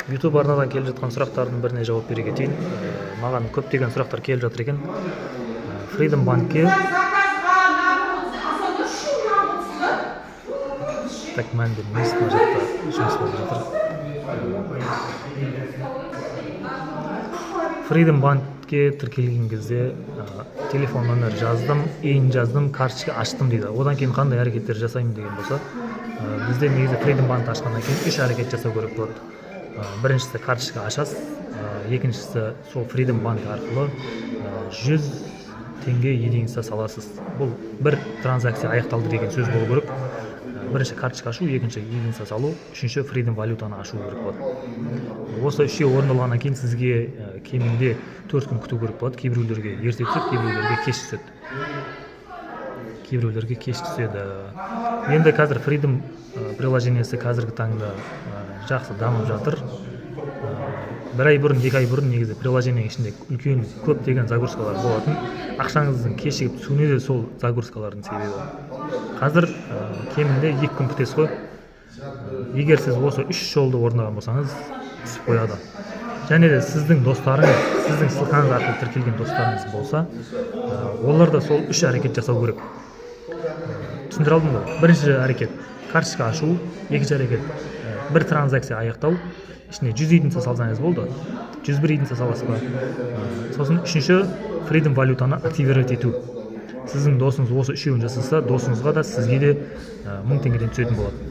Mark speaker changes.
Speaker 1: YouTube арнадан келіп жатқан сұрақтардың біріне жауап бере кетейін. Маған көптеген сұрақтар келіп жатыр екен. Freedom банкке
Speaker 2: Заказға нағып отырсыз ба?
Speaker 1: Так, мән бермейсіз, мына жақта жұмыс болып жатыр. Freedom банкке тіркелген кезде телефон номер жаздым, ИИН жаздым, карточка аштым дейді. Одан кейін қандай әрекеттер жасаймын деген болса, бізде негізі Freedom банк ашқаннан кейін үш әрекет жасау керек болады. Біріншісі, карточка ашасыз, екіншісі, сол Freedom банк арқылы 100 теңге единица саласыз. Бұл бір транзакция аяқталды деген сөз болу керек. Бірінші карточка ашу, екінші единица салу, үшінші Freedom валютаны ашу керек болады. Осы үшеуі орындалғаннан кейін сізге кемінде 4 күн күту керек болады. Кейбіреулерге ерте түседі, кейбіреулерге кеш түседі, кейбіреулерге кеш түседі. Енді қазір Freedom приложениесі қазіргі таңда жақсы дамып жатыр. Бір ай бұрын, 2 ай бұрын негізі приложениенің ішінде үлкен көптеген загрузкалар болатын. Ақшаңыздың кешігіп түсуіне де сол загрузкалардың себебі. Қазір кемінде 2 күн күтесіз ғой. Егер сіз осы үш жолды орындаған болсаңыз, түсіп қояды. Және де сіздің достарыңыз, сіздің ссылкаңыз арқылы тіркелген достарыңыз болса, олар да сол үш әрекет жасау керек. Түсіндіре алдым ғой? Бірінші әрекет — карточка ашу, екінші әрекет — бір транзакция аяқтау, ішіне 100 единица салсаңыз болды, 101 единица саласыз ба. Сосын үшінші, Freedom валютаны активировать ету. Сіздің досыңыз осы үшеуін жасаса, досыңызға да, сізге де 1000 теңгеден түсетін болады.